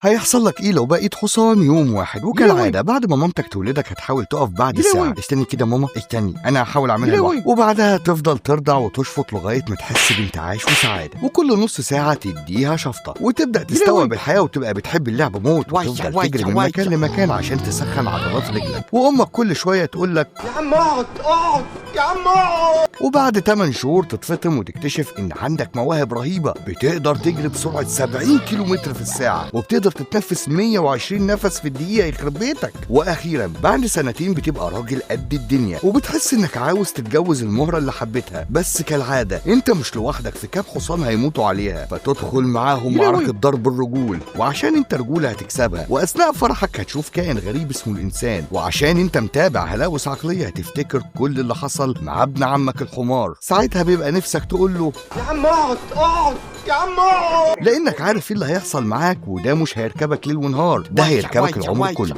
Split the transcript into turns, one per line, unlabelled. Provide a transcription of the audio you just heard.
هيحصل لك ايه لو بقيت حصان يوم واحد؟ وكالعادة بعد ما مامتك تولدك هتحاول تقف بعد ساعة. استني كده ماما، استني انا هحاول اعملها لوحدي. وبعدها تفضل ترضع وتشفط لغاية ما تحس بانتعاش وسعادة، وكل نص ساعة تديها شفطه وتبدا تستوعب الحياة وتبقى بتحب اللعب موت، وتفضل تجري من مكان لمكان عشان تسخن عضلات رجلك، وامك كل شوية تقول لك
يا عم اقعد اقعد يا عم اقعد.
وبعد 8 شهور تتفطم وتكتشف ان عندك مواهب رهيبة، بتقدر تجري بسرعة 70 كيلومتر في الساعة، وبتقدر تتنفس 120 نفس في الدقيقة، يخرب بيتك. واخيرا بعد سنتين بتبقى راجل قد الدنيا، وبتحس انك عاوز تتجوز المهره اللي حبيتها، بس كالعادة انت مش لوحدك، في كام حصان هيموتوا عليها، فتدخل معاهم معركة ضرب الرجول، وعشان انت رجوله هتكسبها. واثناء فرحك هتشوف كائن غريب اسمه الانسان، وعشان انت متابع هلاوس عقلية هتفتكر كل اللي حصل مع ابن عمك الحمار. ساعتها بيبقى نفسك تقول له
يا عم اقعد اقعد يا عم اقعد،
لانك عارف ايه اللي هيحصل معاك، وده مش هيركبك ليل ونهار، ده هيركبك العمر كله.